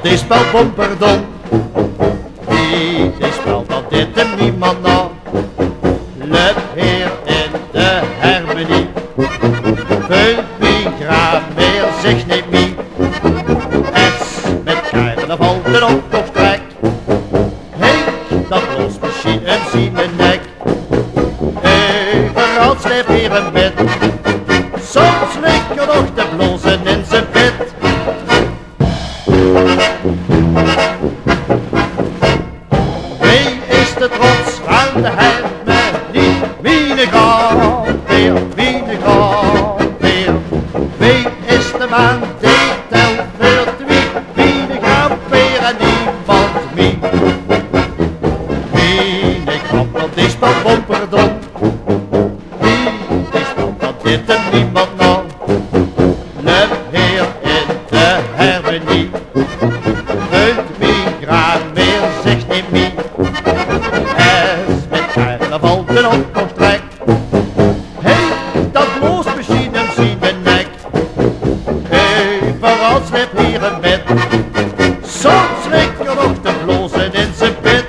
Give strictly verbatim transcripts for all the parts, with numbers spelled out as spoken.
Dee spelt Bomperdom. Wie dee spelt, dat deit 'm niemand nao. Löp heer in de hermenie. Veult mien grammair zich neet mie. Es mit carnaval d'n optoch trèk, hink dat blaosmesjien um ziene nek. Euveral sleip heer 'm mit. Soms ligk 'r nog te blaoze in zien bed. Wee is de trots van de hermenie? Miene grampeer, miene grampeer. Wee is de maan dee telt veur twie? Miene grampeer en niemand mie. Miene grampeer, dee spelt Bomperdom. Wie dee spelt, dat deit 'm niemand nao. Löp heer in de hermenie. Veult mien grammair zich neet mie. Es mit carnaval d'n optoch trèk, hink dat blaosmesjien um ziene nek. Euveral sleip heer 'm mit. Soms ligk 'r nog te blaoze in zien bed.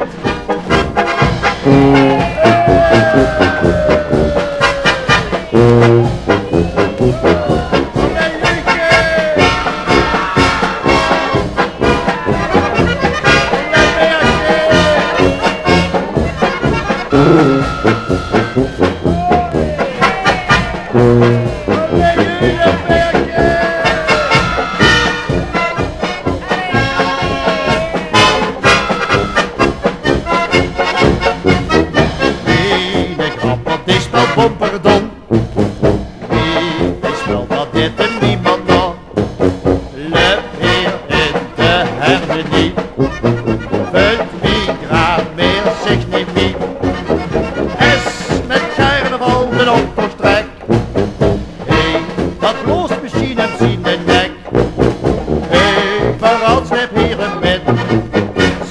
Miene grampeer, dee spelt Bomperdom. Wie dee spelt, dat deit 'm niemand nao. Löp heer in de hermenie. Veult mien grammair zich neet mie. Es mit carnaval d'n optoch trèk, hink dat blaosmesjien um ziene nek. Euveral sleip heer 'm mit.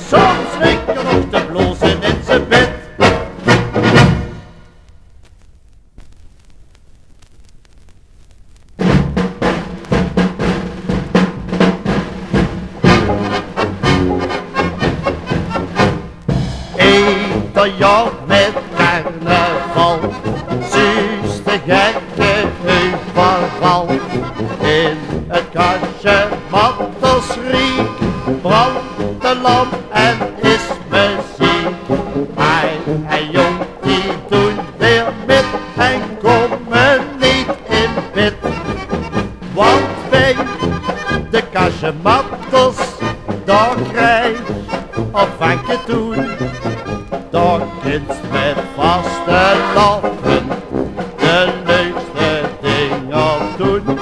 Soms ligk 'r nog te blaoze in zien bed. Eder jaor mit carnaval zuus de gekke euveral. In 't kasjemattesriek brandj de lamp en is meziek. Ei en jóng die doen weer mit en kómme neet in bed. Want bie de kasjematters, dao kriegs te of vakke toen, dao kins te mit vastelaovend de leukste dinger doen.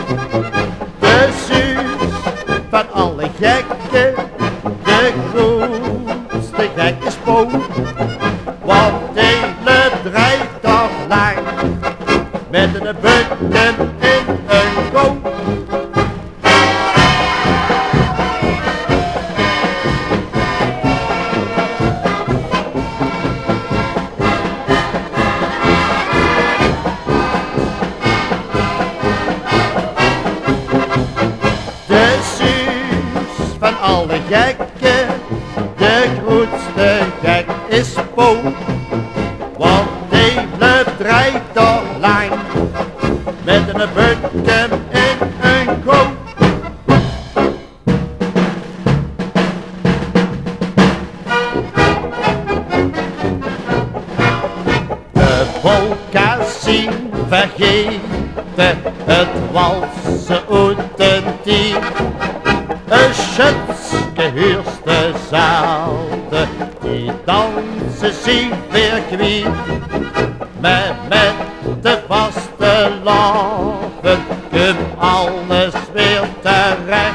De zuus van alle gekke, de groetste gek is Pau. Want dee löp drie daag laank mit 'ne bukkem in 'n kouw. De zuus van alle gekke, de groetste gek is Pau. Want dee löp drie daag laank mit 'ne bukkem in 'n kouw. De polka's zien vergete, 't walse oet d'n tied. E sjötske huurs te zelde, die danse zien weer kwiet. Mer mit de vastelaovend kump alles weer terech.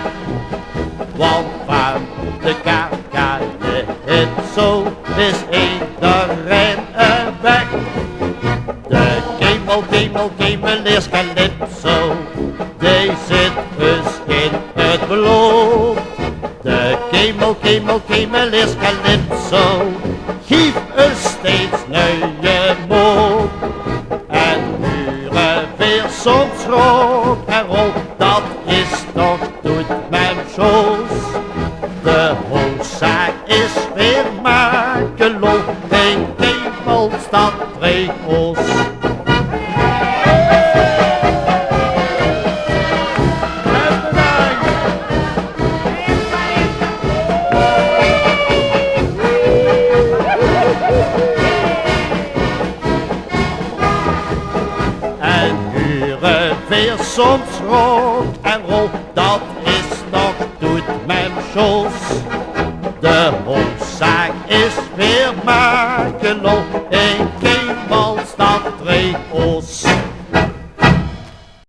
Want van de K K J Calypso is ederein weg. De kemel, kemel, kemeleers Calypso, dee zit us in 't blood. De kemel, kemel, kemeleers Calypso gief us steeds nuie mood. En hure weer soms rock-'n-roll, dat is toch toet mien sjoos. De weer Makelo, in Kevelstad Treos. En hure weer soms rock en roll, dat is nog doet men Sjors. De hoofdzaak is weer Makelo,